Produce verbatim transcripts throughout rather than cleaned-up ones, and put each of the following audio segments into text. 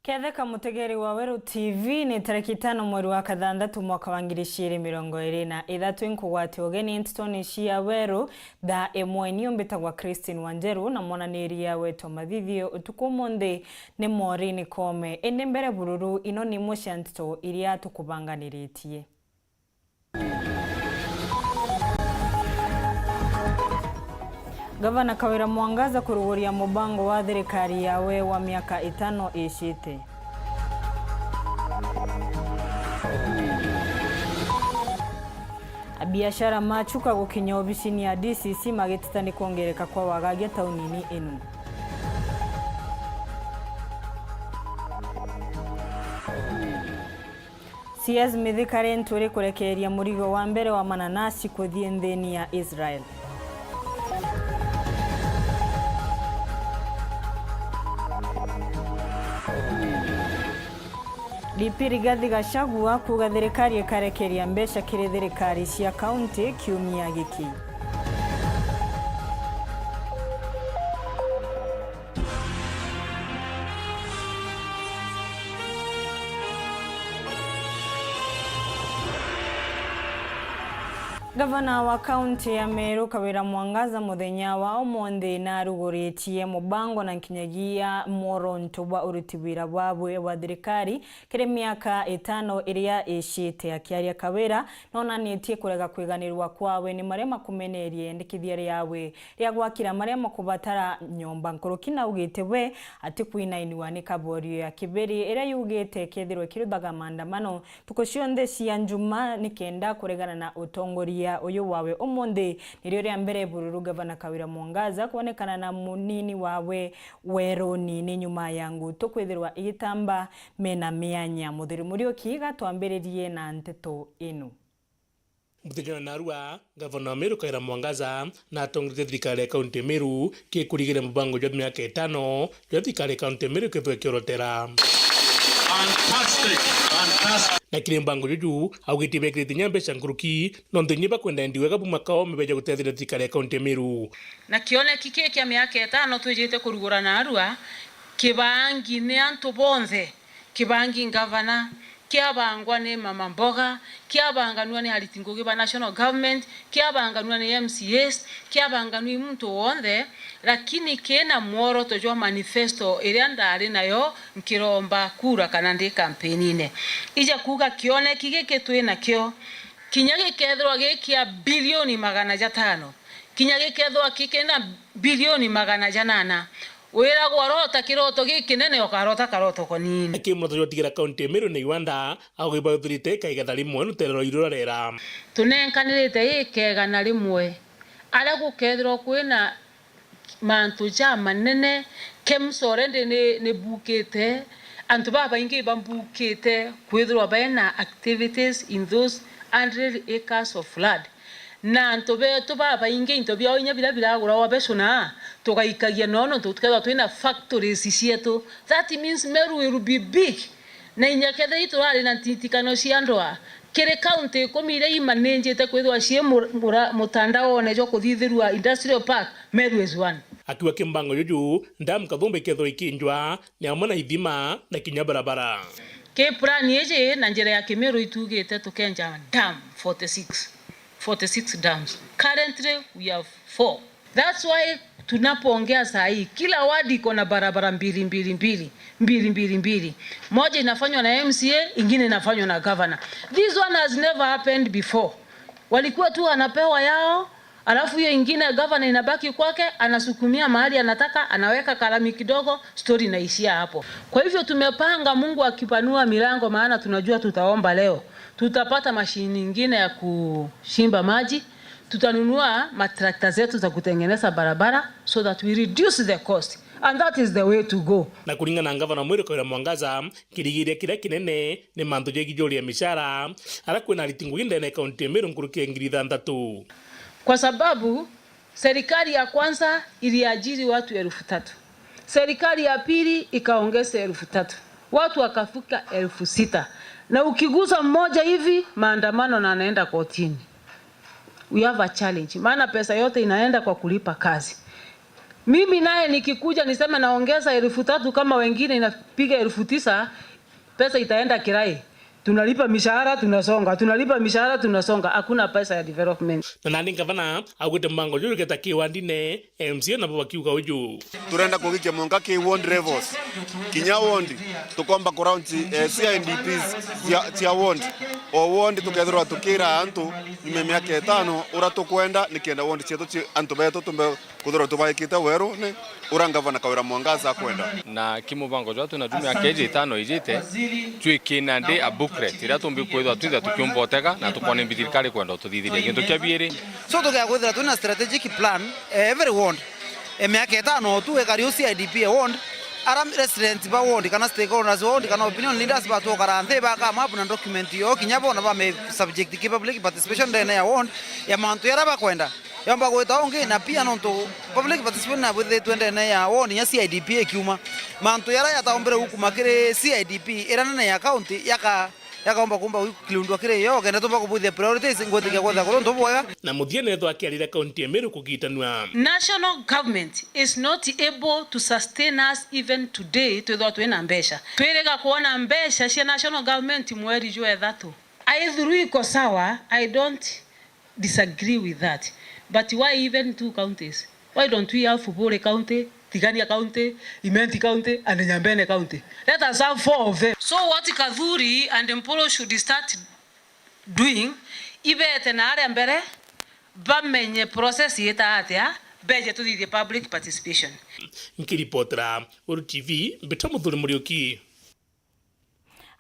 Ketheka mutegeri wa Weru T V, ni tariki itano mweri wa kathanthatu mwaka wa ngiri ciiri mirongo iiri na ithatu, inkugwatia ugeni ntitoni cia Weru thaa imwe. Niu mbitagwa Christine Wanjeru, na mwananiri ya wetwa Mathithio utuku umunthi ni Maureen Koome. Indi mbere bururu, ino ni imwe cia nteto iria tukubanganiritie. Gavana Kawira Mwangaza kuruguria mubango wa thirikari yawe wa miaka itano icite. Abiashara ma Chuka gukinya obisini ya D C C magiteta ni kwongereka kwa wagagia taunini inu. C S Mithika Linturi kurekeeria murigo wa mbere wa mananasi kuthii nthini ya Israel. D P Rigathi Gachagua kuuga thirikari ikarekeeria mbeca kiri thirikari cia kaunti kiumia giki. Gavana wa kaunti ya Meru, Kawira Mwangaza, muthenya wa umunthi naruguritie mubango na nkinyagia mworonto bwa uruti wira bwabwe bwa thirikari kiri miaka itano iria icite. Akiaria, Kawira nonanitie kurega kwiganirwa kwawe ni maria makumenerie endekithia riawe ria gwakira maria makubatara nyomba nkuruki, na augite we atikwinainua ni kaborio ya Kibiri iria yugite ikethirwa ikiruthaga maandamano ntuku cionthe cia Njuma nikenda kuregana na utongoria uyu wawe. Umunthi nirio ria mbere bururu Gavana Kawira Mwangaza kwonekana na munini wawe Weruni. Ni nyuma ya ngutu kwithirwa igitamba mena mianya. Muthuri Muriuki, gatwambiririe na nteto inu. Muthenya wa narua, Gavana wa Meru Kawira Mwangaza na atongoretie thirikari ya kaunti ya Meru kiri kurigiria mubango jwa miaka itano jwa thirikari ya kaunti ya Meru ikethirwa ikiorotera. Fantastic, fantastic. Na kiri mubango juju, augite bekirite inya mbeca nkuruki, nontu inya bakwenda endi wega buma kaome beja gutetheria thirikari ya kaunti ya Meru. Na kioneki kii kia miaka itano twijite kurugura narua, kibangi ni antu bonthe. Kibangi ngavana, kiabangwa ni mama mboga, kiabanganua ni ariti ngugi ba national government, kiabanganua ni M C As, kiabanganua i muntu wonthe, lakini kina mworoto jwa manifesto iria ndari nayo nkiromba kura kana ndi kampenine. Ija kuuga kioneki giki twi nakio, kinya gikethirwa gi kia bilioni magana jatano, kinya gikethirwa ki kina bilioni magana janana, wiragwa rota kiroto gikinene, ukarota karoto kanini. Aki muroto jwa tigira kaunti ya Meru na Iwanda, ago ibathurite kaigetha rimwe rutere rwa iru rwa rera. Tunenkanirite ikegana rimwe, aria gukethirwa kwina mantu jamanene, KEMSA already ni, ni bukite, antu babaingi ibambukite kwithirwa baina activities in those hundred acres of land. Na antu betu babaingi into biao inya biria biraguragwa becuna, tugaikagia noo nontu tukethirwa twina factories cietu. That means Meru will be big. Na inya kethira iturari na ntitikano cia ndwaa, kiri kaunti ikumi iria imanenjite kwithirwa cii mu-, mura-, mutandaone jwa kuthithirua industrial park, Meru is one. Akiuga kimbango juju, dam Kathumba ikethirwa ikinjwa, ni amwe na ithima na kinya barabara. Ki plan iji na njira ya Kimiru itugite tukenja dam forty-six. Forty-six dams. Currently, we have four. That's why tunapoongea saa hii, kila ward iko na barabara mbili, mbili, mbili, mbili, mbili, mbili. Moja inafanywa na M C A, ingine inafanywa na governor. This one has never happened before. Walikuwa tu wanapewa yao, alafu hiyo ingine governor inabaki kwake, anasukumia mahali anataka, anaweka kalami kidogo, story inaishia hapo. Kwa hivyo tumepanga, Mungu akipanua milango, maana tunajua tutaomba leo, tutapata mashini ingine ya kushimba maji, tutanunua matrakta zetu za kutengeneza barabara so that we reduce the cost, and that is the way to go. Na kuringana na Ngavana Mwiru Kawira Mwangaza, kirigiria kiria kinene ni mantu ja ijuria micara, aria kwina ariti ngugi ndene ya kaunti ya Meru nkuruki ya ngiri ithanthatu. Kwa sababu serikali ya kwanza iliajiri watu elfu tatu. Serikali ya pili ikaongeza elfu tatu. Watu wakafika elfu sita. Na ukigusa mmoja hivi, maandamano na anaenda kotini. We have a challenge. Maana pesa yote inaenda kwa kulipa kazi. Mimi naye nikikuja niseme naongeza elfu tatu kama wengine inapiga elfu tisa, pesa itaenda kirai. Tunalipa mishahara, tunasonga. Tunalipa mishahara, tunasonga. Hakuna pesa ya development. Na nandi ngavana augite mbango juju jugeta ki wandine, M C A nabo bakiuga uju. Turenda kugikia mwanka ki ward levels. Kinya ward, tukomba ku launch, eh, C I D Ps cia, cia ward. O ward tukethirwa tukira antu nyuma ya miaka itano uria tukwenda, nikenda ward cietu ci, antu betu tumbe kwithirwa tubaikite werune uria ngavana Kawira Mwangaza akwenda. Na ki mubango jwa twina jumia keji itano ijite, twikina ndi a booklet iria tumbi kwithirwa twitha tukiumba utega na tukona imbi thirikari kwenda ututhithiria. Gintu kia biiri. So tukia kwithira twina strategic plan, eh, every ward. E miaka itano tu ekari u C I D P e ward, ara residents ba ward kana stakeholders ba ward kana opinion leaders batukara nthi baka map na document yo kinya bona ba me subject ki public participation ndene ya ward ya mantu yara bakwenda. Yomba gwita ungi, na pia nontu public participation nabwithitwe ndene ya ward inya C I D P ikiuma. Mantu yara yataombire gukuma kiri C I D P ira nene ya county yaka, yakaomba kumba gukilundwa kiri yo, kenda tumba kubuthia priorities ngwitikia kwetha kuri untu bwega. Na muthia nethwa akiarire county ya Meru kugitanua. National government is not able to sustain us even today twithwa twina mbeca. Twiriga kwona mbeca cia national government mweri jwa ithatu. Aithuru iko sawa, I don't disagree with that. But why even two counties? Why don't we have Buri County, Tigania County, Imenti County, and Nyambene County? Let us have four of them. So what Kathuri and Mpuru should start doing, ibete na aria mbere, bamenye process yita atia, beje tuthithie public participation. Nkiripotera Uru T V, Mbita Muthuri Muriuki.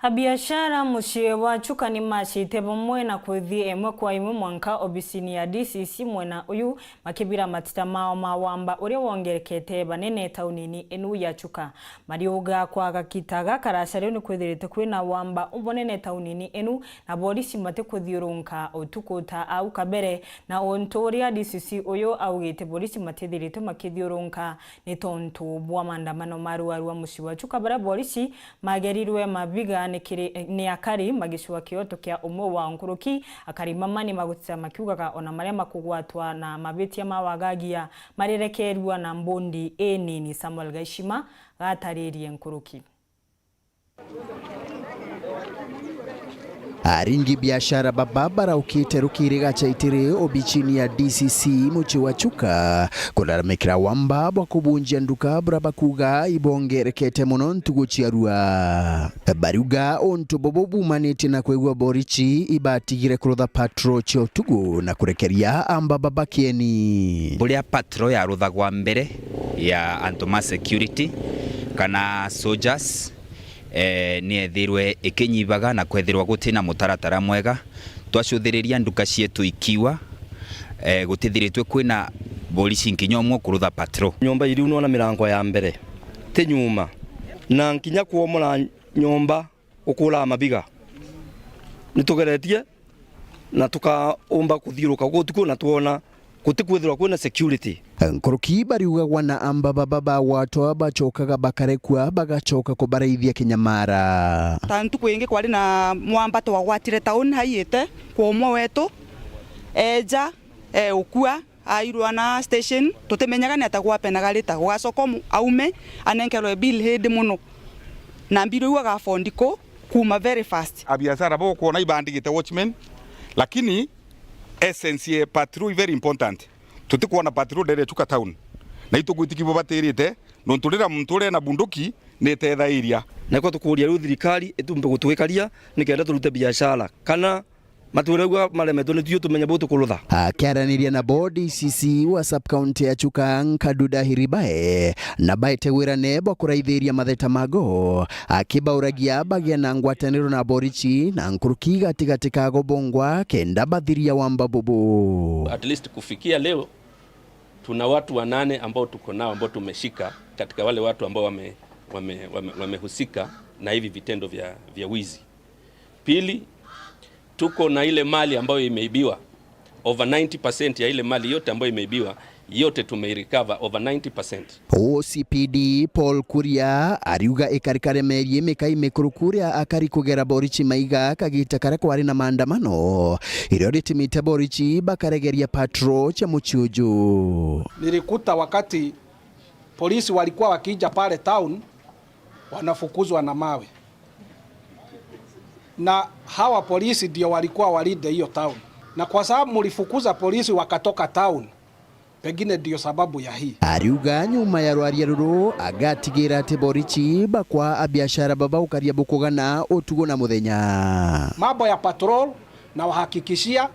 Abiashara mucii wa Chuka ni macite bamwe na kuthi imwe kwa imwe mwanka obisini ya D C C mwena uyu, makibira matita mao ma wamba uria wongerekete banene taunini inu ya Chuka. Mariuga kwa gakita gakaraca riu ni kwithirite kwina wamba ubonene taunini inu, na borisi matikuthiurunka utuku ta au kabere, na untu uria D C C uyu augite borisi matithiritwe makithiurunka ni tontu bwa maandamano ma ruarua mucii wa Chuka, baria borisi magerirwe mabiga ni kiri, ni akari magicua kioto kia umwe wa nkuruki. Akari mama ni magutita makiugaga ona maria makugwatwa na mabitia ma wagagia marirekerua na mbundi inini. Samuel Gaishima gataririe nkuruki. Aringi biashara baba baraukite rukiri gachaitiri obichini ya D C C mucii wa Chuka, kulalamikira wamba bwa kubunjia nduka bura bakuga ibongerekete mono ntugu cia rua. Bariuga untu bubu bumanitie na kwigua borichi ibatigire kurutha patrol cia utugu na kurekeria amba baba kieni. Buria patrol yaruthagwa mbere ya antu ma security kana soldiers, eh, ni ethirwe ikinyibaga na kwethirwa gutina mutaratara mwega. Twacuthiriria nduka cietu ikiwa, eh, gutithiritwe kwina borisi nkinya umwe kurutha patrol. Nyomba iriu nona mirango ya mbere ti nyuma, na nkinya kuomora nyomba ukuraga mabiga. Nitugeretie na tukaumba kuthiuruka guku utuku na twona gutikwithirwa kwina security. Nkuruki bariugagwa na amba baba bagwatwa bacokaga bakarekua bagacoka kubaraithia kinyamara. Ta ntuku ingi kwari na mwambato wagwatire town haiyite kwa umwe wetu, eja, e, ukua, airwa na station, tutimenyaga ni ata gwapenaga rita, gugacoka umu-, aume, anenkerwe bill hidi muno. Na mbiro iu agafondi ku, kuma very fast. Abiashara bo kwona ibandigite watchman, lakini essence ye patrol is very important. Tutikwona patrol ndene ya Chuka town. Na itugwitikibo batirite, nontu rira muntu uria ena bunduki ni itethairia. Na iko tukuria riu thirikari itumbe gutwikaria nikenda turute biashara. Kana matwire ugwa maremetwe ni tuyo tumenye bu tukurutha. Akiaraniria nabo D C C wa sub-county ya Chuka, Nkaduda Hiribae, na baete wirane bwa kuraithiria matheta mago, akibauragia bagie na ngwataniro na borichi na nkuruki gatigati kago bongwa kenda bathiria wamba bubu. At least kufikia leo, tuna watu wanane ambao tuko nao, ambao tumeshika katika wale watu ambao wame-, wame-, wame-, wamehusika na hivi vitendo vya, vya wizi. Pili, tuko na ile mali ambayo imeibiwa. Over ninety percent ya ile mali yote ambayo imeibiwa, yote tumeirecover over ninety percent. O C P D Paul Kuria ariuga ikarikare meri imikai mikuru kuria akari kugera borichi maiga kagita karia kwari na maandamano, irio ritimite borichi bakaregeria patrol cia mucii uju. Nilikuta wakati Polisi walikuwa wakija pale town, wanafukuzwa na mawe. Na hawa polisi ndio walikuwa walinde hiyo town. Na kwa sababu mlifukuza polisi wakatoka town, pengine ndio sababu ya hii. Ariuga nyuma ya rwaria ruru, agatigira ati borichi bakwa abiashara baba ukaria bukugana utugo na muthenya. Mambo ya patrol, na wahakikishia,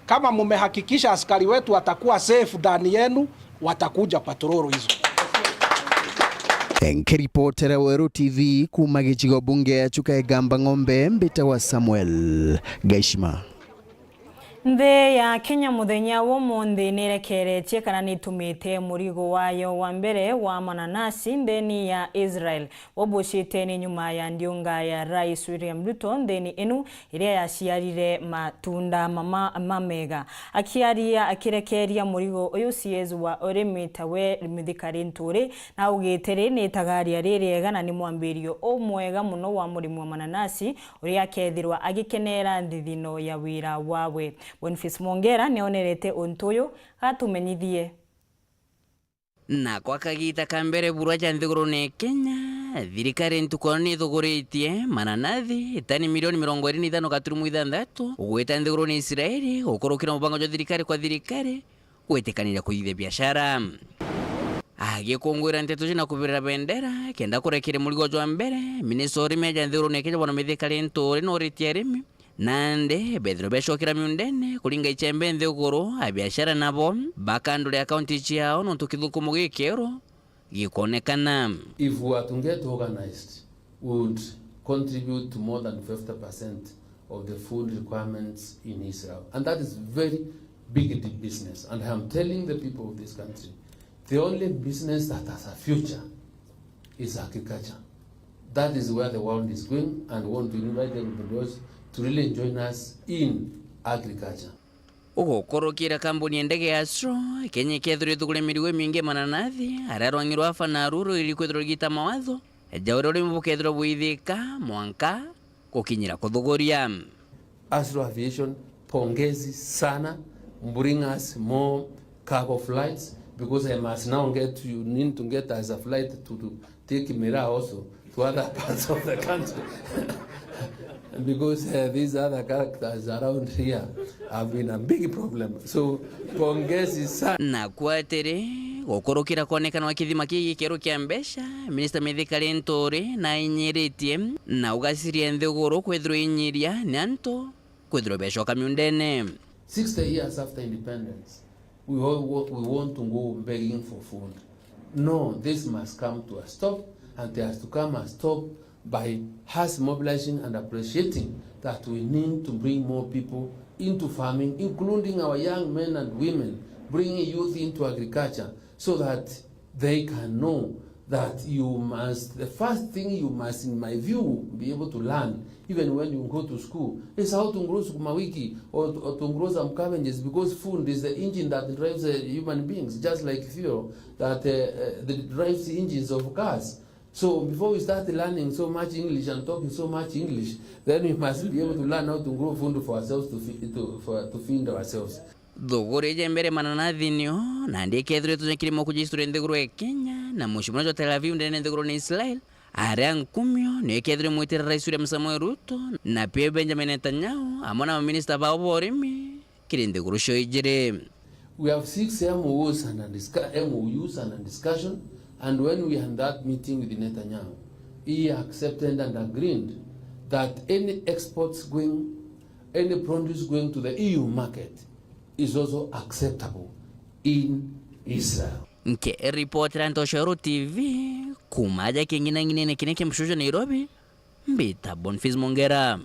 kama mumehakikisha askari wetu watakuwa safe ndani yenu, watakuja patrol hizo. Nkiripotera Weru T V kuma gicigo bunge ya Chuka Igamba Ng'ombe, mbitawa Samuel Gaishima. Nthi ya Kenya muthenya wa umunthi nirekeretie kana nitumite murigo wayo wa mbere wa mananasi nthini ya Israel, ubucite ni nyuma ya ndiunga ya Rais William Ruto nthini inu iria yaciarire matunda mama mamega. Akiaria akirekeria murigo uyu, C S wa urimi tawe Mithika Linturi, na augite riri ni itagaria ririega na ni mwambirio umwega muno wa murimi wa mananasi uria akethirwa agikenera nthithino ya wira wawe. Boniface Mwongera nionerete untu uyu, gatumenyithie. Na kwa kagita ka mbere burwa ja nthigurune ya Kenya, thirikari ntuku ino nithuguritie mananathi tani milioni mirongo iri na ithano gaturumo ithanthatu, ugwita nthigurune ya Israeli gukurukira mubango jwa thirikari kwa thirikari gwitikaniria kuthithia biashara. Agikungwira nteto cia na kubirira bendera kenda kurekeria murigo jwa mbere, minista wa urimi aja nthigurune ya Kenya Bwana Mithika Linturi nuritie arimi nandi bethirwe becokera miundene kuringa ichembe nthiguru, abiashara nabo bakandure akaunti ciao nontu kithukumo gikieru gikwonekana. If we are to get organized, we would contribute to more than fifty percent of the food requirements in Israel. And that is very big business. And I am telling the people of this country, the only business that has a future is agriculture. That is where the world is going, and we want to invite everybody else to really join us in agriculture. Ugukurukira kambuni ya ndege ya Astro, Kenya ikethirwa ithuguria mirigo imingi ya mananathi, aria rwang'i rwa Afa na Ruuru irikwithirwa rigita mawatho ja uria urimi bukethirwa buithika mwanka gukinyira kuthuguria. Astro Aviation, pongezi sana, bring us more cargo flights, because I must now get, you need to get us a flight to, to take Miraa also to other parts of the country. Because, uh, these other characters around here have been a big problem. So, pongezi sana. Na kwa atiri, gukurukira kwonekana gwa kithima kii gikieru kia mbeca, Minister Mithika Linturi nainyiritie na ugaciria nthiguru kwithirwa inyiria ni antu kwithirwa becoka miundene. Sixty years after independence, we all wa-, we want to go begging for food. No, this must come to a stop, and it has to come a stop by us mobilizing and appreciating that we need to bring more people into farming, including our young men and women, bringing youth into agriculture so that they can know that you must, the first thing you must, in my view, be able to learn, even when you go to school, is how to grow sukuma wiki or, or to grow some cabbages, because food is the engine that drives, uh, human beings, just like fuel that, uh, uh, that drives the engines of cars. So before we start learning so much English and talking so much English, then we must be able to learn how to grow food for ourselves, to feed, to, for, to feed ourselves. Thuguri iji mbere mananathi nio, nandi ikethirwa itunya kirimo kuja history nthiguru ya Kenya, na mucii munene jwa Tel Aviv ndene nthiguru ni Israel, aria nkumio nio ikethirwa imwitira Rais William Samoei Ruto, na pia Benjamin Netanyahu, amwe na maminista bao ba urimi, kiri nthiguru cio ijiri. We have six M O Us under discu-, M O Us under discussion, and when we had that meeting with Netanyahu, he accepted and agreed that any exports going, any produce going to the E U market is also acceptable in Israel. Nkiripotera Ntoshero T V, kuma aja king'inang'inene kiria kia Mshojo Nairobi, mbita Boniface Mongera.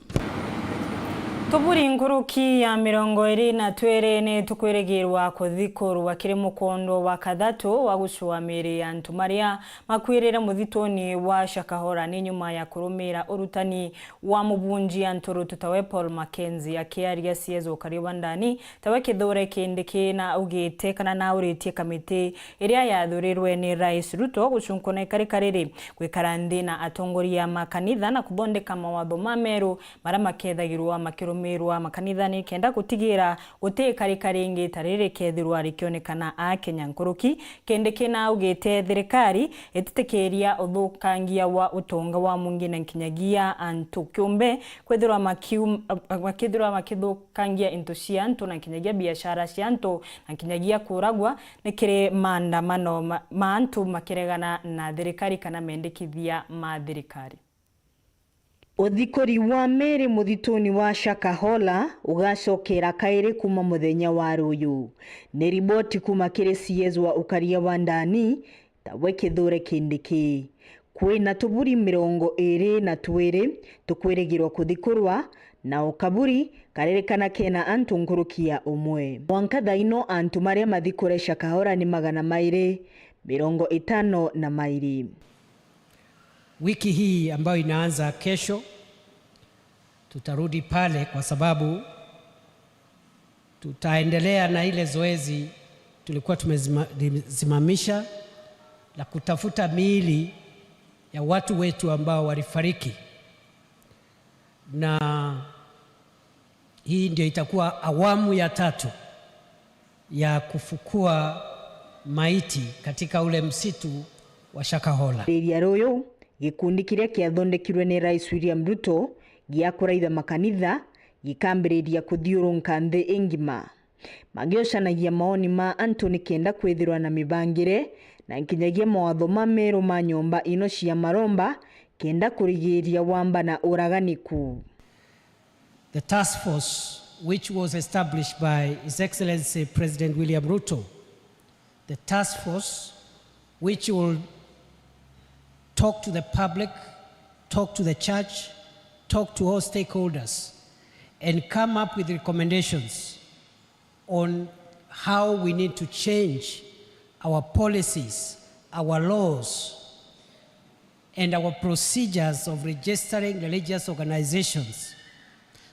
Tuburi nkuruki ya mirongo iri na twiri ni tukwirigirwa kuthikurwa kiri mukondo wa kathatu wa gucua miiri ya antu maria makwirire muthituni wa Shakahora ni nyuma ya kurumira urutani wa mubunjia nturutu tawe Paul Mackenzie. Akiaria C S wa Kariobangi, tawe Kithure Kindiki na augite kana nauritie kamiti iria yathurirwe ni Rais Ruto gucunkuna ikarika riri gwikara nthi na atongoria ma kanitha na kuthondeka mawatho ma meru maria makethagirwa makiru- Mirwa makanithani kenda gutigira gutiikarika ringi ta riri rikethirwa rikionekana Akenya nkuruki. Kindiki naugite thirikari ititikiria uthukangia wa utonga wa mungi na nkinyagia antu kiumbe kwithirwa makium-, makithirwa makithukangia into cia antu na nkinyagia biashara cia antu na nkinyagia kuragwa ni kiri maandamano ma, ma antu makiregana na thirikari kana mendikithia ma thirikari. Uthikuri wa miiri muthituni wa Shakahola ugacokera kairi kuuma muthenya wa ruuyu. Ni riboti kuuma kiri C S wa ukaria wa ndani, tawe Kithure Kindiki. Kwina tuburi mirongo iiri na twiri tukwirigirwa kuthikurwa, na o kaburi karirikana kena antu nkuruki ya umwe. Mwanka thaino antu maria mathikure Shakahola ni magana mairi mirongo itano na mairi. Wiki hii ambayo inaanza kesho, tutarudi pale kwa sababu tutaendelea na ile zoezi tulikuwa tumezima-, limesimamisha la kutafuta miili ya watu wetu ambao walifariki. Na hii ndio itakuwa awamu ya tatu ya kufukua maiti katika ule msitu wa Shakahola. Riria ruyu, gikundi kiria kiathondekirwe ni Rais William Ruto gia kuraitha makanitha gikambiriria kuthiurunka nthi ingima, magiocanagia maoni ma antu nikenda kwithirwa na mibangire na nkinyagia mawatho mameru ma nyomba ino cia maromba kenda kurigiria wamba na uragani ku. The task force which was established by His Excellency President William Ruto, the task force which will talk to the public, talk to the church, talk to all stakeholders, and come up with recommendations on how we need to change our policies, our laws, and our procedures of registering religious organizations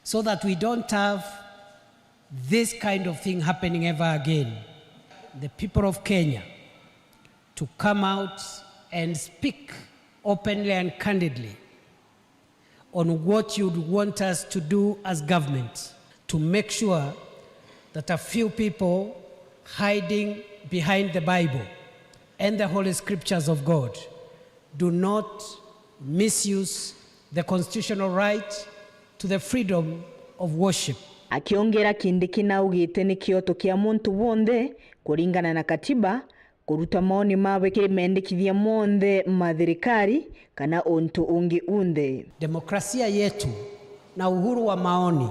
so that we don't have this kind of thing happening ever again. The people of Kenya to come out and speak openly and candidly on what you'd want us to do as government to make sure that a few people hiding behind the Bible and the Holy Scriptures of God do not misuse the constitutional right to the freedom of worship. Akiongera Kindiki naugite ni kioto kia muntu wonthe kuringana na katiba kuruta maoni mawe kiri mendekithia monthe ma thirikari kana untu ungi unthe. Demokrasia yetu na uhuru wa maoni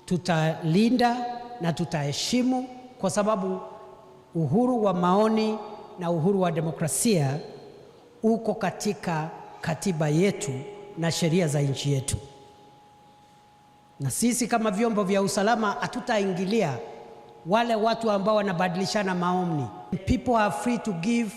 tutalinda na tutaheshimu, kwa sababu uhuru wa maoni na uhuru wa demokrasia uko katika katiba yetu na sheria za nchi yetu. Na sisi kama vyombo vya usalama hatutaingilia wale watu ambao wanabadilishana maoni. People are free to give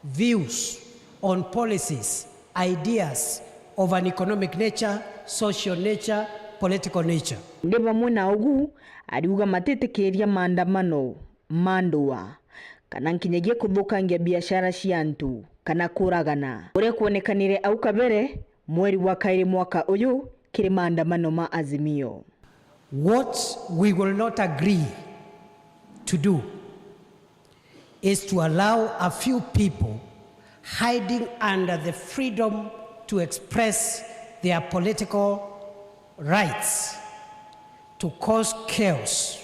views on policies, ideas of an economic nature, social nature, political nature. Ndi bamwe na ugu, ariuga matitikiria maandamano ma ndua, kana nkinyagia kuthukangia biashara cia antu, kana kuragana. Uria kuonekanire au kabere, mweri wa kairi mwaka uyu, kiri maandamano ma Azimio. What we will not agree to do is to allow a few people hiding under the freedom to express their political rights to cause chaos,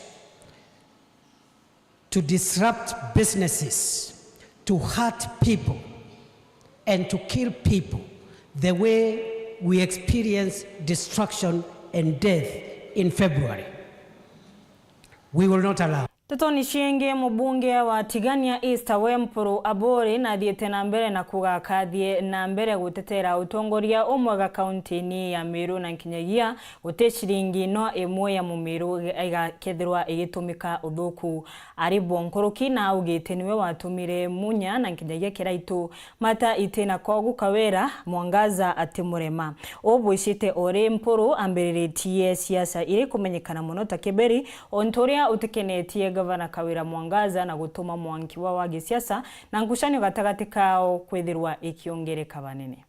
to disrupt businesses, to hurt people, and to kill people the way we experience destruction and death in February. We will not allow. Ntetoni ciingi, mubunge wa Tigania East Wempuru Aburi nathiite na mbere na kuga akathie na mbere gutetera utongoria umwega kaunti-ini ya Meru na nkinyagia guti ciringi no imwe ya Mumiru igakethirwa igitumika uthuku. Ari bo nkuruki na augite niwe watumire Munya na nkinyagia Kiraitu mata itina. Kogu Kawira Mwangaza atimurema. Ubwicite ori Mpuru ambiriritie siasa iri kumenyekana muno ta Kiberi, untu uria utikenetie Gavana Kawira Mwangaza na gutuma mwanki wa wa gisiasa na ngucanio gatagati kao kwithirwa ikiongereka banene.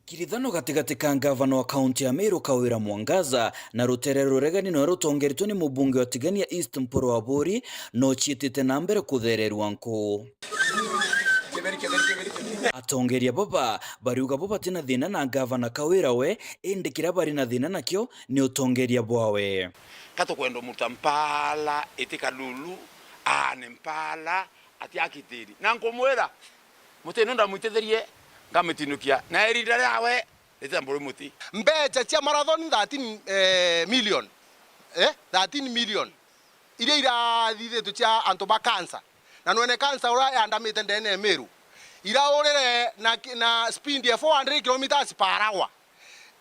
Kirithano gatigati ka ngavana wa kaunti ya Meru Kawira Mwangaza na rutere ruregani nwe rutongeretwe ni mubunge wa Tigania East Mpuru Aburi no ciitite na mbere kuthererua nkuu. Atongeria baba bariuga bo batina thina na ngavana Kawira we, indi kiria bari na thina nakio ni utongeria bwawe. Ka tukwenda umuruta mpaala iti Kalulu, aane mpaala ati akitiri. Na nkumwira, muti ino ndamwititherie, nkamitinukia. Na irinda riawe, ritamburi muti. Mbeca cia marathon thirteen, eh, million. Eh, thirteen million. Iria irathithitwe cia antu ba cancer. Na nwene cancer uria yandamite ndene ya Meru. Iraurire na ki-, na speed ya four hundred kilometers per hour.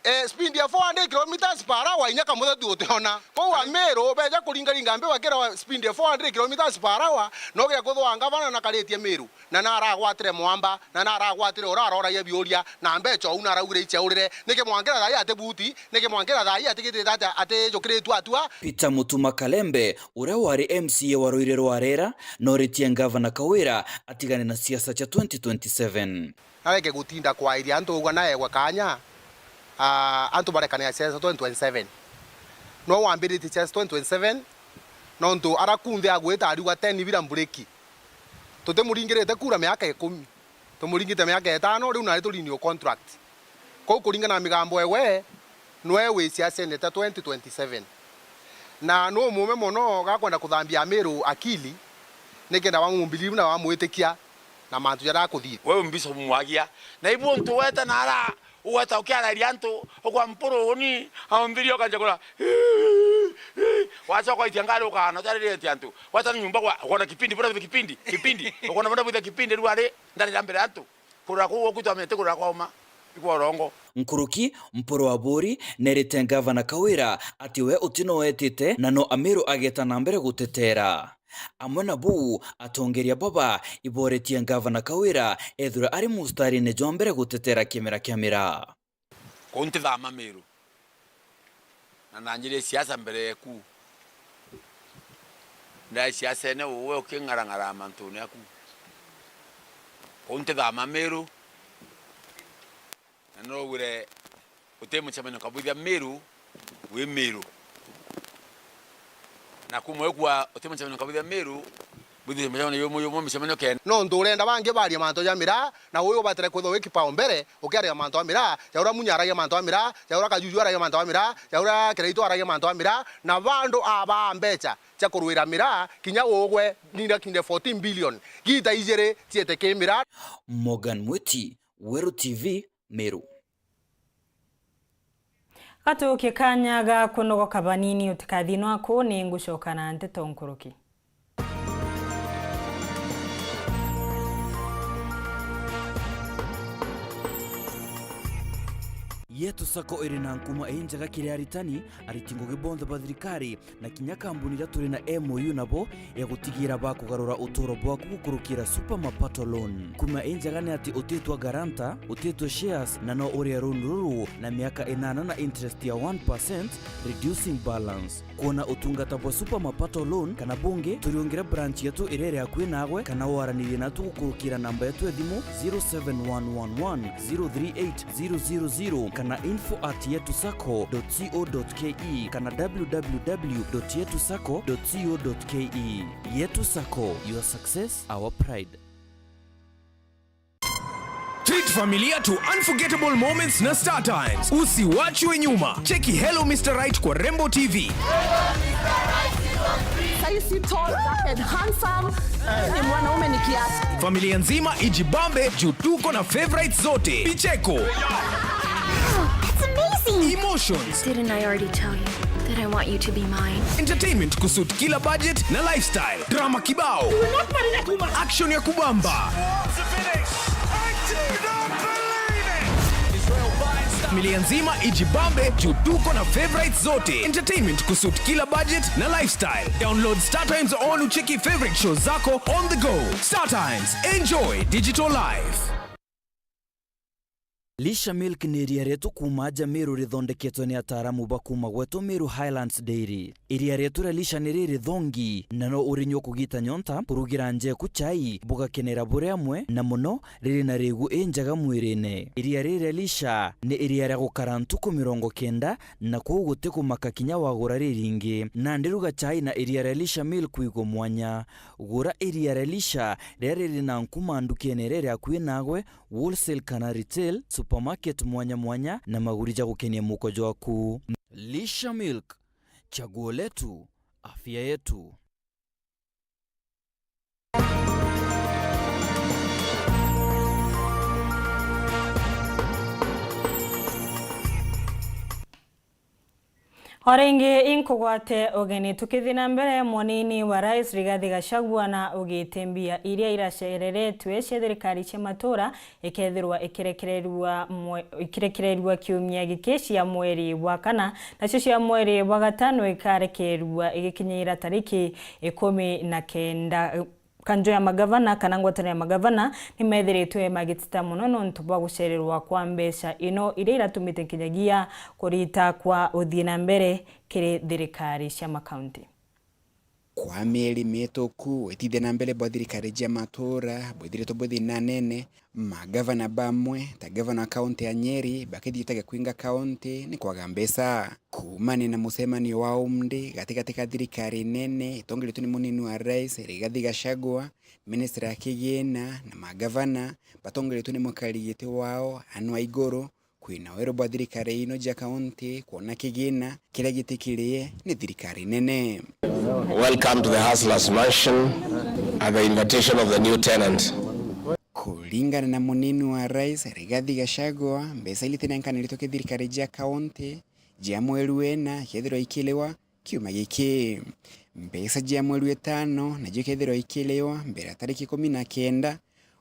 Eh, speed ya four hundred kilometers per hour, inya kamuthetu utiona. Kou Ameru beja kuringaringa mbi bakira speed ya four hundred kilometers per hour, no gia kuthwa ngavana na karitie Meru, na naragwatire mwamba, na naragwatire ura aroragia biuria, na mbeca ou naraugire iceurire, niki mwankira thaa ii ati buti, niki mwankira thaa ii atigitite atia atijukiritue atua. Peter Mutuma Kalembe, uria wari M C A wa Ruiri rwa Rera, noritie ngavana Kawira atigane na siasa cia twenty twenty-seven. Nareke gutinda kwairia antu ugwa naegwa kanya, ah, antu barekane na siasa twenty twenty-seven. No wambiritie siasa twenty twenty-seven, nontu ara kunthe agwita ariuga ten bira mburiki. Tutimuringirite kura miaka ikumi. Tumuringite miaka itano, riu nari turinio contract. Kou kuringana na migambo ewe, nwe wi siasene ta twenty twenty-seven. Na nu mume mono gakwenda kuthambia Amiru akili, nikenda bamumbilivu na bamwitikia na mantu jaria akuthii. Wewe Bishop Mwagia, na ibu untu weta na ara, ugweta ukiararia antu, ukwa Mpuru uni, aumbiria ukanja kura, wacoka itia ngari ukana, utariritie antu. Weta ni nyumba kwa, ukona kipindi, bura kipindi, kipindi, ukona bura kipindi, riu ari, ndarira mbere antu. Kurira kuu gwaku itwamite kurira kwa uma, ikwa urongo. Nkuruki, Mpuru Aburi nerite Ngavana Kawira ati we uti no etite na no Amiru ageta na mbere gutetera. Amwe na buu, atongeria baba iboretie Ngavana Kawira ethirwe ari mustarine jwa mbere gutetera kimera kia miraa. Kuu ntithama Miru. Na nanjirie siasa mbere yeku. Ndai siasene uwe uking'arang'ara mantune aku. Kuu ntithama Miru. Na nirogwire uti mucemanio kabwithia Miru wi Miru. Na kuma wikua uti mucemanio kabwithia Miru, bwithie mucemanio yumu yumu, mucemanio kenda. Nontu urenda bangi barie mantu ja miraa, na uyu ubatire kwithwa wi kipaumbere, ukiaria mantu a miraa, ja uria Munya aragia mantu a miraa, ja uria Kajuju aragia mantu a miraa, ja uria Kiraitu aragia mantu a miraa, na bandu abaa mbecha cia kurwira miraa, kinya ugwe nina kinde fourteen billion, gita ijiri ciete ki miraa. Morgan Mwiti, Weru T V, Meru. Gatuukie kanya ga kunogoka banini, utikathii nwaku, ni ngucoka na nteto nkuruki. Yetu Sacco iri na nkuma injega kiri aritani, ariti ngugi bonthe ba thirikari, na kinya kambuni iria turi na M O U nabo ya gutigira bakugarura uturo bwaku gukurukira Super Mapato Loan. Kuma injega ni ati utitwa guarantor, utitwa shares, na no uria loan ruru na miaka inana na interest ya one percent, reducing balance. Kwona utungata bwa Super Mapato Loan kana bungi, turiungire branch yetu iria iri akui nagwe, kana waranirie natu gukurukira namba yetu ya thimu zero seven one one one zero three eight zero zero zero kana info at yetu sacco dot co dot ke kana w w w dot yetu sacco dot co dot ke. Yetu Sacco, your success, our pride. Treat familia to unforgettable moments na Star Times. Usiwachwe nyuma. Cheki Hello Mister Right kwa Rembo T V. Saisi tall, dark and handsome. Ni mwanaume ni kiasi. Familia nzima ijibambe juu tuko na favorites zote. Vicheko. That's amazing. Emotions. Didn't I already tell you that I want you to be mine? Entertainment kusuit kila budget na lifestyle. Drama kibao. Action ya kubamba. Familia nzima ijibambe juu tuko na favorites zote. Entertainment kusuit kila budget na lifestyle. Download Star Times on ucheki favorite shows zako on the go. Star Times, enjoy digital life. Lisha Milk ni iria rietu kuuma aja Meru rithondeketwe ni ataaramu ba kuuma gwetu Meru Highlands Dairy. Iria rietu ria Lisha ni riri thongi, na no urinyua kugita nyonta, kurugira njeku chai, bugakenera buri amwe, na mono riri na rigu injega mwirine. Iria riri ria Lisha ni iria ria gukara ntuku mirongo kenda, na kwou guti kumaka kinya wagura riringi. Nandi ruga chai na iria ria Lisha Milk wigwe mwanya. Gura iria ria Lisha riria riri na nkuma ndukene iria iri akui nagwe, wholesale kana retail, supermarket mwanya mwanya, na maguri ja gukenia muko jwaku. Lisha Milk, chaguo letu, afya yetu. O ringi inkugwate ugeni. Tukithi na mbere, munini wa rais Rigathi Gachagua na ugite mbia iria iracereretwe cia thirikari cia matura ikethirwa ikirekererua mwe-, ikirekererua kiumia giki cia mweri wa kana, nacio cia mweri wa gatano ikarekererua igikinyira tariki ikumi na kenda. Kanjo ya magavana kana ngwataniro ya magavana ni methiritwe magitita mono nontu bwa gucererwa kwa mbeca ino iria iratumite nkinyagia kurita kwa uthii na mbere kiri thirikari cia makaunti. Kwa mieri mituku, witithia na mbere bwa thirikari cia matura bwithiritwe bwi thina nene, magavana bamwe ta gavana wa kaunti ya Nyeri bakithiite gakwinga kaunti ni kwaga mbeca. Kuumania na mucemanio wa umndi gatigati ka thirikari nene itongeretwe ni munini wa rais Rigathi Gachagua, minister ya kigina na magavana batongeretwe ni mukarigiti wao Anne Waiguru, kwina weru bwa thirikari ino jia kaunti kwona kigina kiria gitikirie ni thirikari nene. Welcome to the Hustlers Mansion at the invitation of the new tenant. Kuringana na munini wa rais Rigathi Gachagua, mbeca iria itinenkanirite ki thirikari jia kaunti jia mweri wena ikethirwa ikiliwa kiumia giki. Mbeca jia mweri wetano najo ikethirwa ikiliwa mbere ya tariki ikumi na kenda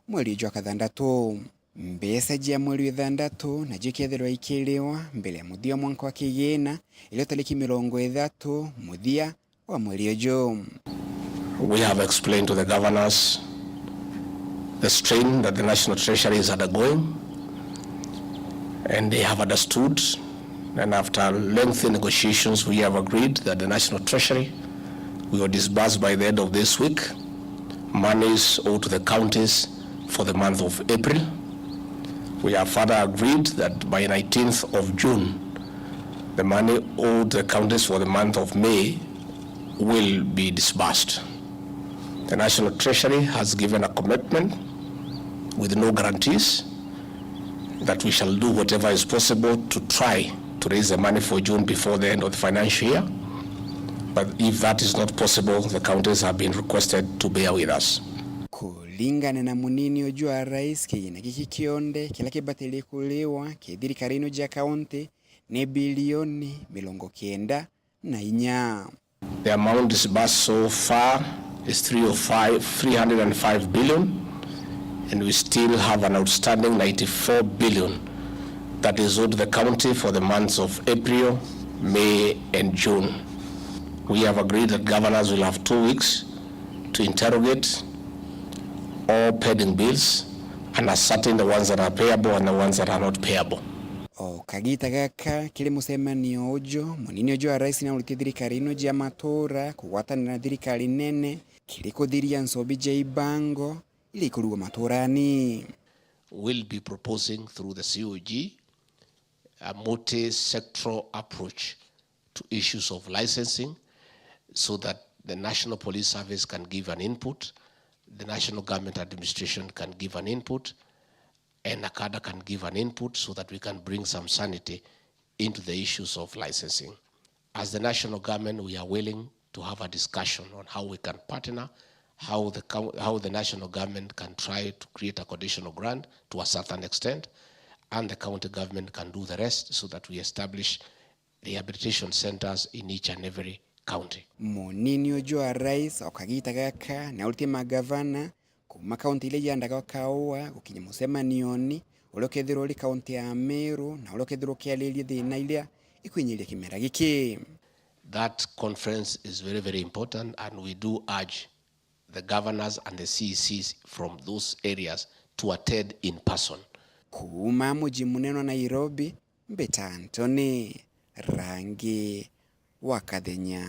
mweri jwa kathandatu. Mbeca jia mweri wethandatu najo ikethirwa ikiliwa mbere ya muthia mwanka wa kigina, irio tariki mirongo ithatu muthia wa mweri uju. We have explained to the governors the strain that the National Treasury is undergoing, and they have understood. And after lengthy negotiations, we have agreed that the National Treasury will disburse by the end of this week monies owed to the counties for the month of April. We have further agreed that by nineteenth of June, the money owed the counties for the month of May will be disbursed. The National Treasury has given a commitment with no guarantees that we shall do whatever is possible to try to raise the money for June before the end of the financial year. But if that is not possible, the counties have been requested to bear with us. Kuringana na munini uju wa rais, kigina giki kionthe kiria kibatirie kuriwa ki thirikari ino jia kaunti ni bilioni mirongo kenda na inya. The amount disbursed so far is three oh five, three hundred and five billion, and we still have an outstanding ninety-four billion that is owed the county for the months of April, May, and June. We have agreed that governors will have two weeks to interrogate all pending bills and ascertain the ones that are payable and the ones that are not payable. O kagita gaka kiri mucemanio uju, munini uju wa rais nauritie thirikari ino jia matura kugwatanira na thirikari nene kiri kuthiria nsobi jia ibango iria ikurugwa maturani. Will be proposing through the C O G a multi-sectoral approach to issues of licensing so that the National Police Service can give an input, the National Government Administration can give an input, and NACADA can give an input so that we can bring some sanity into the issues of licensing. As the national government, we are willing to have a discussion on how we can partner, how the coun-, how the national government can try to create a conditional grant to a certain extent, and the county government can do the rest so that we establish rehabilitation centers in each and every county. Munini uju wa rais o kagita gaka nauritie magavana kuuma kaunti iria iandaga kaua gukinya mucemanioni uria ukethirwa uri kaunti ya Meru na uria ukethirwa ukiariria thina iria ikwinyiria kimera giki. That conference is very, very important, and we do urge the governors and the C E Cs from those areas to attend in person. Kuuma muji munene wa Nairobi, mbita Anthony Rangi wa Kathenya.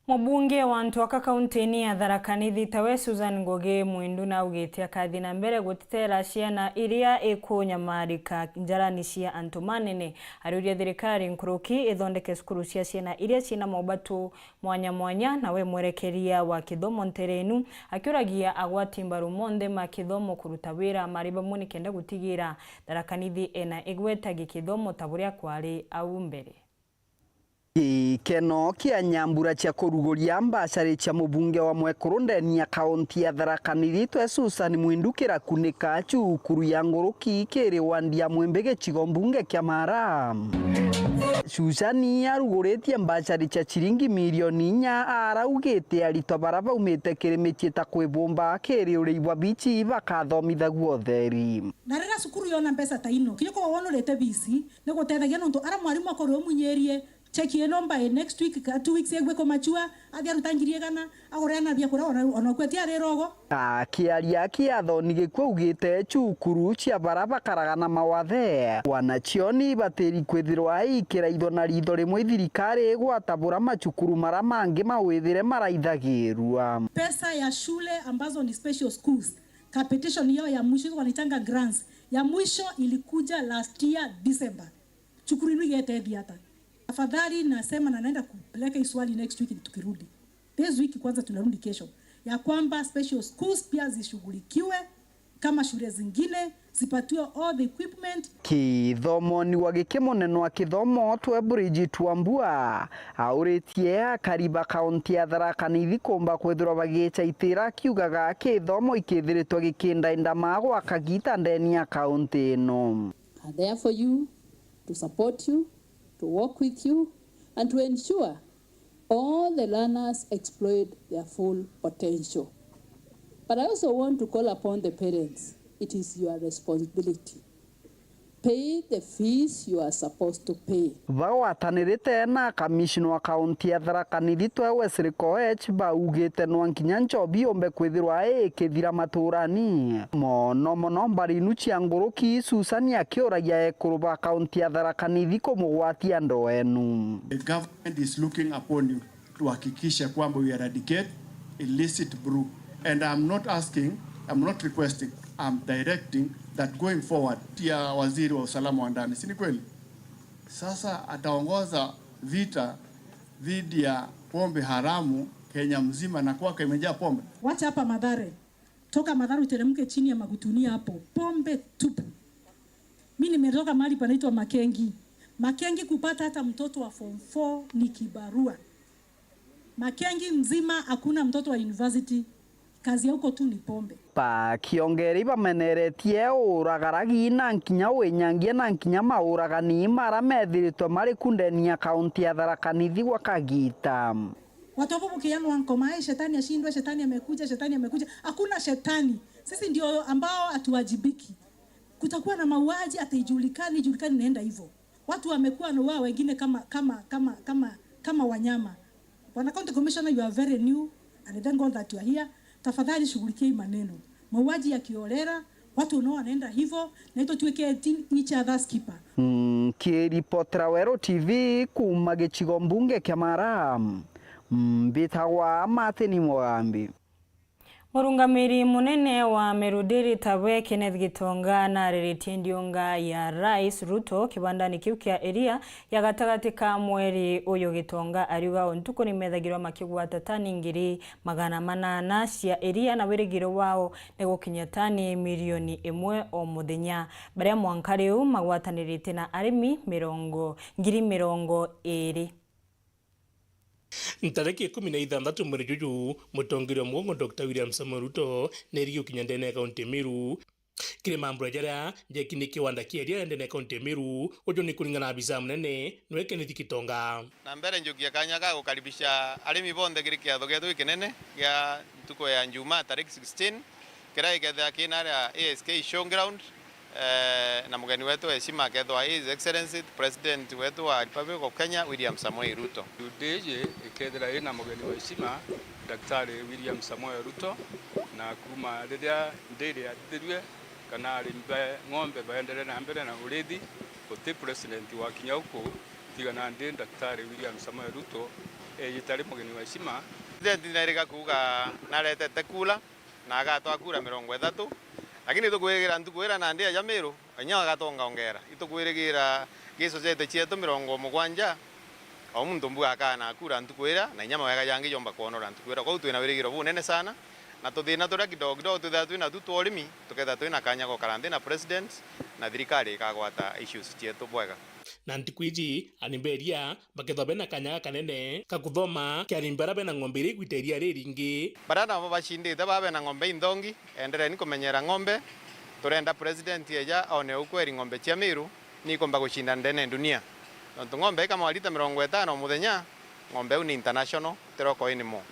Mubunge wa Ntwaka kauntiini ya Tharaka Nithi tawe Susan Ngugi Mwindu naugite akathi na mbere gutitera ciana iria ikunyamarika njarani cia antu manene. Ariuria thirikari nkuruki ithondeke cukuru cia ciana iria ciina mobatu mwanya mwanya, nawe mwerekeria wa kithomo nterenu akiuragia agwati mbaru monthe ma kithomo kuruta wira mari bamwe nikenda gutigira Tharaka Nithi ena igweta gikithomo ta buria kwari au mbere. Gikeno kia nyambura cia kuruguria mbacari cia mubunge wa mwekuru ndeni ya kaunti ya Tharaka Nithi twe Susan Mwindu kirakunika cukuru ya nguruki kiri wandi ya Mwimbi gicigo mbunge kia Mara. Susan aruguritie mbacari cia ciringi milioni inya, araugite aritwa bara baumite kiri micii ta Kwibumba kiri Uriibwa Beach bakathomithagua utheri. Na riria cukuru yona mbeca ta ino, kinya korwo wonurite fees, ni gutethagia nontu ara mwarimu akorwo umunyirie cheki ino by next week, ka two weeks egwe kumachua, athi aruta ngiri igana, agure ana biakuria, ona, ona kweti ari rogo. Akiaria kiathoni gikua augite cukuru cia bara bakaraga na mawathe, wanacioni batiri kwithirwa ikiraithwa na ritho rimwe ithirikari igwata bura macukuru mara mangi mawithire maraithagirua. Pesa ya shule ambazo ni special schools, capitation yao ya mwisho, wanaitanga grants, ya mwisho ilikuja last year December. Cukuru inu igetethia ata? Afadhali nasema na naenda kupeleka hii swali next week tukirudi. This week kwanza tunarudi kesho. Ya kwamba special schools pia zishughulikiwe kama shule zingine, zipatiwe all the equipment. Kithomo ni wa giki munene wa kithomo twe Bridget Wambua auritie akari ba kaunti ya Tharaka Nithi kumba kwithirwa bagicaitira akiugaga kithomo ikithiritwe gikindaindama gwa kagita ndeni ya kaunti ino. Are there for you, to support you, to work with you, and to ensure all the learners exploit their full potential. But I also want to call upon the parents. It is your responsibility. Pay the fees you are supposed to pay. Bagwatanirite na kamishina wa kaunti ya Tharaka Nithi twe Wesley Koech baugite nwa nkinya nchobi yombe kwithirwa ikithira maturani. Mono mono mbari inu cia nguruki, Susan akiuragia ekuru ba kaunti ya Tharaka Nithi kumugwatia ndoo enu. The government is looking upon you to hakikisha kwamba we eradicate illicit brew. And I'm not asking, I'm not requesting, I'm directing that going forward, ya waziri wa usalama wa ndani, si ni kweli? Sasa ataongoza vita dhidi ya pombe haramu Kenya mzima na kwake imejaa pombe. Wacha hapa Mathare. Toka Mathare uteremke chini ya Magutunia hapo. Pombe tupu. Mi nimetoka mahali panaitwa Makengi. Makengi kupata hata mtoto wa form four ni kibarua. Makengi mzima hakuna mtoto wa university. Kazi ya huko tu ni pombe. Bakiongera ibameneretie uragaragi na nkinya winyangia na nkinya mauragani mara methiritwe mari ku ndeni ya kaunti ya Tharaka Nithi gwa kagita. Watu hapo mkianwa ngoma, "Eh, shetani ashindwe, shetani amekuja, shetani amekuja." Hakuna shetani. Sisi ndio ambao hatuwajibiki. Kutakuwa na mauaji, hata ijulikani, ijulikani inaenda hivyo. Watu wamekuwa na wao wengine kama, kama, kama, kama, kama wanyama. Bwana County Commissioner, you are very new, and I thank God that you are here. Tafadhali shughulikia hii maneno. Mauaji ya kiholela, watu unao wanaenda hivyo, na ito tuweke each other's keeper. Nkiripotera Weru T V kuuma gicigo mbunge kia Mara, mbitagwa Martin Mugambi. Murungamiri munene wa Meru Dairy Tabwe Kenneth Gitonga nariritie ndiunga ya Rais Ruto kibandani kiu kia iria ya gatagati ka mweri uyu. Gitonga ariuga o ntuku nimethagirwa makigwata tani ngiri magana manana cia iria na wirigiro wao ni gukinya tani milioni imwe o muthenya, baria mwanka riu magwatanirite na arimi mirongo, ngiri mirongo iri. Ntariki ikumi na ithanthatu mweri juju, mutongeria wa mugongo Doctor William Samoei Ruto nerigi gukinya ndene ya kaunti ya Meru. Kiri mambura jaria jeki ni kiwanda kia iria ndene ya kaunti ya Meru, uju ni kuringana na abisa munene nwe Kenneth Gitonga. Na mbere njukie kanya ga gukaribisha arimi bonthe kiri kiatho gietu gikinene gia ntuku ya Njumaa tariki sixteen, kiria gikethira kina aria A S K showground, eh, na mugeni wetu wa heshima akethwa His Excellency President wetu wa Republic of Kenya, William Samoei Ruto. Day iji ikethira ina mugeni wa heshima, Daktari William Samoei Ruto, na kuma riria dairy yathithirue, Kana arimi ba ng'ombe baenderee na mbere na urithi, guti president wa kinya uku, tiga nandi Daktari William Samoei Ruto, eejite ari mugeni wa heshima. President nairiga kuuga naretete kura na agatwaa kura mirongo ithatu, lakini itukwirigira ntuku iria nandi aja Miru, inya agatonga ongera. Itukwirigira gico cietu cietu mirongo mugwanja, o muntu mbuga akaana kura ntuku iria, na inya mawega jangi jomba kwonora ntuku iria. Kwou twina wirigiro bunene sana, na tuthina turia kidogo kidogo twithagirwa twinatu twa urimi, tukethirwa twina kanya gokara nthi na president, na thirikari ikagwata issues cietu bwega. Na ntuku iji, arimi ba iria bakethirwa bena kanya gakanene ga kuthoma kia arimi baria bena ng'ombe iria igwita iria riringi. Baria nabo bacindite baa bena ng'ombe inthongi, endereni kumenyera ng'ombe. Turenda president eja one ukweri ng'ombe cia Miru niikumba gucinda ndene ya dunia. Nontu ng'ombe ikama lita mirongo itano o muthenya, ng'ombe iu ni international, ti local anymore.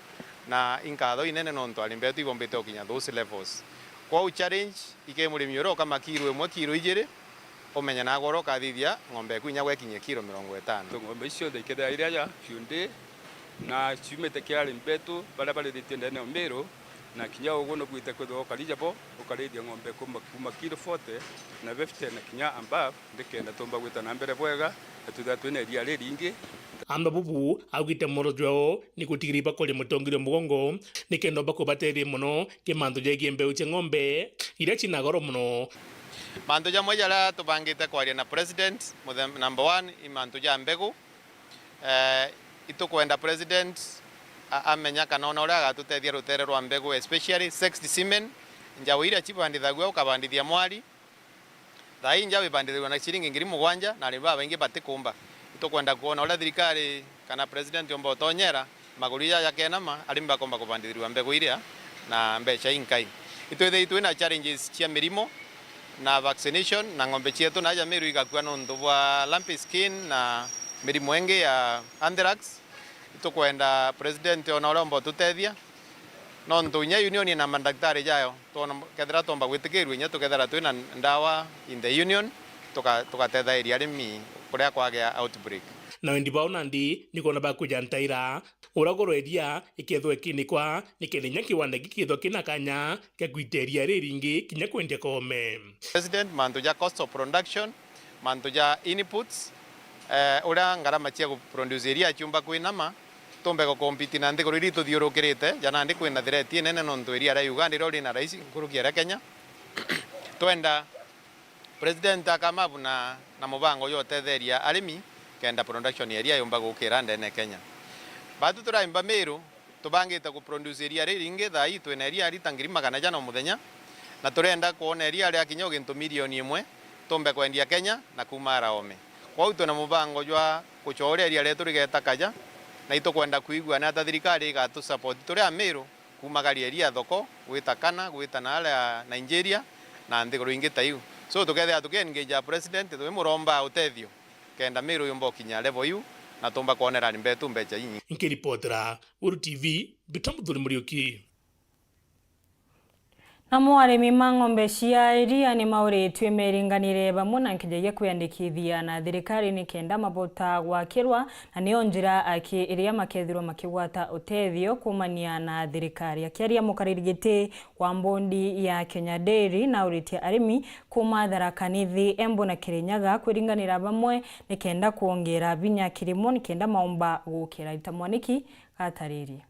Na inkatho inene nontu arimi betu ibombite gukinya those levels. Kwou challenge iki murimi uria ukama kiro imwe, kiro ijiri, umenye nagwe uria ukathithia ng'ombe eku inya gwekinyia kiro mirongo itano. Ng'ombe icio cionthe ikethira iri aja biu ndi, na ciumite kia arimi betu baria barithitie ndene ya Miru, na kinya uguo nubwite kwithirwa ukari jabo, ukarithia ng'ombe kuma, kuma kiro forty na fifty na kinya above, ndikenda tumba gwita na mbere bwega, na twithirwa twina iria riringi. Amba bubu augite mworo jwao ni gutigiria bakoria mutongeria mugongo, nikenda umba kubateethia mono ki mantu jegie mbeu cia ng'ombe iria cina goro mono. Mantu jamwe jaria tubangite kwaria na president, muthe-, number one, i mantu ja mbegu. Eh, itukwenda president a-, amenya kana ona uria agatutethia rutere rwa mbegu, especially sexed semen, njau iria cibandithagua ukabandithia mwari. Thaa ii njau ibandithagua na ciringi ngiri mugwanja, na arimi babaingi batikumba. Itukwenda kwona uria thirikari kana president omba utonyera, maguru jaja jakenama, arimi bakomba kubandithirua mbegu iria na mbeca inkai. Itwithii twina challenges cia mirimo na vaccination, na ng'ombe cietu na aja Miru igakua nontu bwa lumpy skin na mirimo ingi ya anthrax. Itukwenda president ona uria omba ututethia, nontu inya union ina mandaktari jayo, twona, kethira twomba gwitikirua inya tukethira twina ndawa in the union, tuka-, tugatethairia arimi kuria kwagea outbreak. Na wendi bao nandi ni kwona bakuja ntaira, uria goro iria ikethwa ikinikwa, nikenda inya kiwanda gikithwa kina kanya kia gwita iria riringi kinya kwendia koome. President, mantu ja cost of production, mantu ja inputs, eh, uria ngarama cia guproduce iria ciumba kwinama, tumbe gukompiti na nthiguru iria ituthiurukirite, ja nandi kwina threat inene nontu iria ria Uganda irio rina raisi nkuruki ya ria Kenya. Twenda president akamabu na, na mubango jwa utetheria arimi, kenda production ya iria yumba gukira ndene Kenya. Batu turaimba Miru, tubangite kuproduce iria riringi, thaa ii twina iria rita ngiri magana jana o muthenya, na turenda kwona iria riakinya o gintu milioni imwe, tumbe kwendia Kenya na kuuma ara oome. Kwou twina mubango jwa gucoa uria iria rietu rigeta kaja, na itukwenda kwigua ni ata thirikari igatusupport turi Amiru, kuumagaria iria thoko, gwita Ghana, gwita na aria Nigeria, na nthiguru ingi ta iu. So tukethira tukiengage president, twimuromba utethio, kenda Miru yumba ukinya level iu, na tumba kwonera arimi betu mbeca inyingi. Nkiripotera Uru T V, mbitwa Muthuri Muriuki. Namo arimi ma ng'ombe cia iria ni mauritue meringanire bamwe na nkeja ya kwiyandikithia na thirikari ni kenda mabota gwakirwa, na niyo njira aki iria makethirwa makigwata utethio kuumania na thirikari. Akiaria mukariri giti wa mbondi ya Kenya Dairy, nauritie arimi kuuma Tharaka Nithi, Embu na Kirinyaga kwiringanira bamwe ni kenda kwongera binya kirimo ni kenda maumba gukira. Rita Mwaniki gataririe.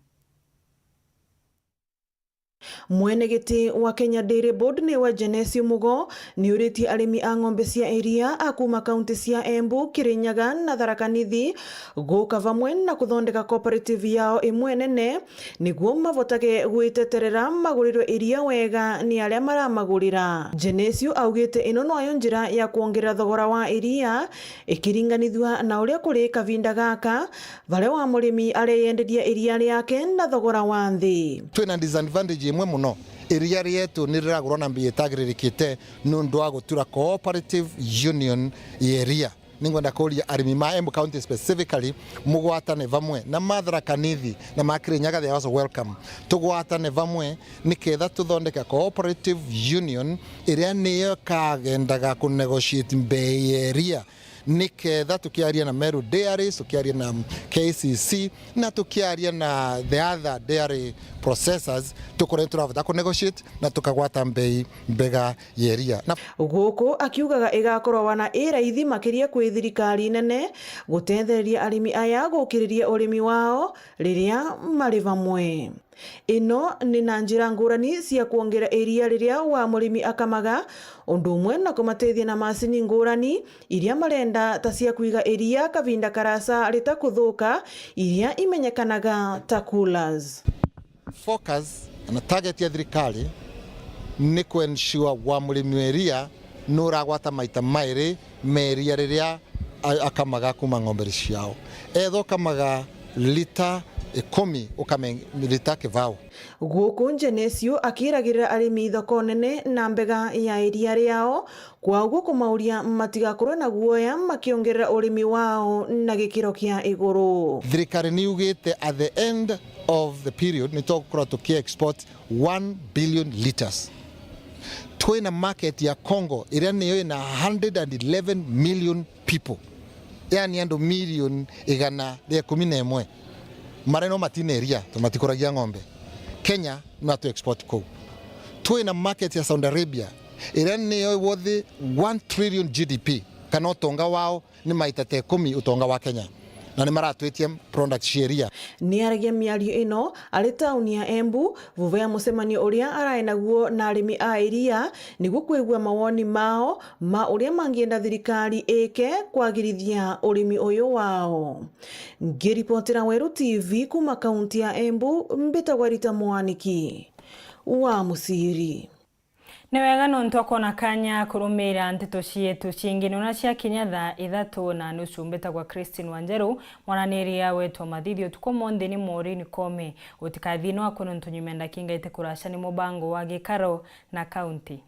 Mwene giti wa Kenya Dairy Board niwe Genesio Mugo niuritie arimi a ng'ombe cia iria a kuuma kaunti cia Embu, Kirinyaga na Tharaka Nithi guka vamwe na kuthondeka cooperative yao imwe nene niguo mavotage gwiteterera magurirwe iria wega ni aria maramagurira. Genesio augite ino noyo njira ya kwongerera thogora wa iria ikiringanithua na uria kuri kavinda gaka, varia wa murimi areyenderia iria riake na thogora wa nthi. Twina disadvantage imwe muno. Iria rietu ni riragurwa na mbei itagiririkite nundu wa gutura cooperative union ya iria. Ningwenda kuria arimi ma Embu County specifically, mugwatane vamwe na ma Tharaka Nithi na ma Kirinyaga, they are also welcome. Tugwatane vamwe niketha tuthondeke cooperative union iria niyo ikagendaga ku negotiate mbei ya iria. Niketha tukiaria na Meru Dairies, tukiaria na K C C, na tukiaria na the other dairy processors, tukorwe turabota ku negotiate na tukagwata mbei mbega ya iria. Na Guku akiugaga igakorwa wana i raithi makiria kwi thirikari nene gutethereria arimi aya gukiriria urimi wao riria mari bamwe. Ino ni na njira ngurani cia kwongera iria riria wa murimi akamaga, undu umwe na kumatethia na macini ngurani iria marenda, ta cia kwiga iria kavinda karasa ritakuthuka, iria imenyekanaga ta coolers. Focus na target ya thirikari ni ku ensure wa murimi wa iria nuragwata maita mairi ma iria riria a-, akamaga kuma ng'ombe ciao. Etha ukamaga lita ikumi, ukame lita kibao. Guku Genesio akiragirira arimi thoko nene na mbega ya iria riao, kwa uguo kumauria matigakorwe na guoya makiongerera urimi wao na gikiro kia iguru. Thirikari ni yugite at the end of the period ni tugukorwa tuki export one billion liters. Twina market ya Congo iria niyo ina hundred and eleven million people, yani andu milioni igana ria ikumi na imwe maria no matina iria, to matikuragia ng'ombe. Kenya no atu export kuu. Twina market ya Saudi Arabia iria niyo worth one trillion G D P, kana utonga wao ni maita ta ikumi utonga wa Kenya, na ni maratwitia products cia iria. Ni aragia miario ino ari tauni ya Embu, vuva ya mucemanio uria arai naguo na arimi a iria, niguo kwigua mawoni mao ma uria mangienda thirikari ike kwagirithia urimi uyu wao. Ngiripotera Weru T V kuma kaunti ya Embu, mbitagwa Rita Mwaniki wa Musiri. Ni wega nontu akoona kanya kurumiira nteto cietu ciingi nona ciakinya thaa ithatu na nusu. Mbitagwa Christine Wanjeru, mwananiria wetu wa mathithio utuku umunthi ni Maureen Kome. Utikathii no akwe nontu nyuma ya ndakinga iti kuraca ni mubango wa gikaro na kaunti.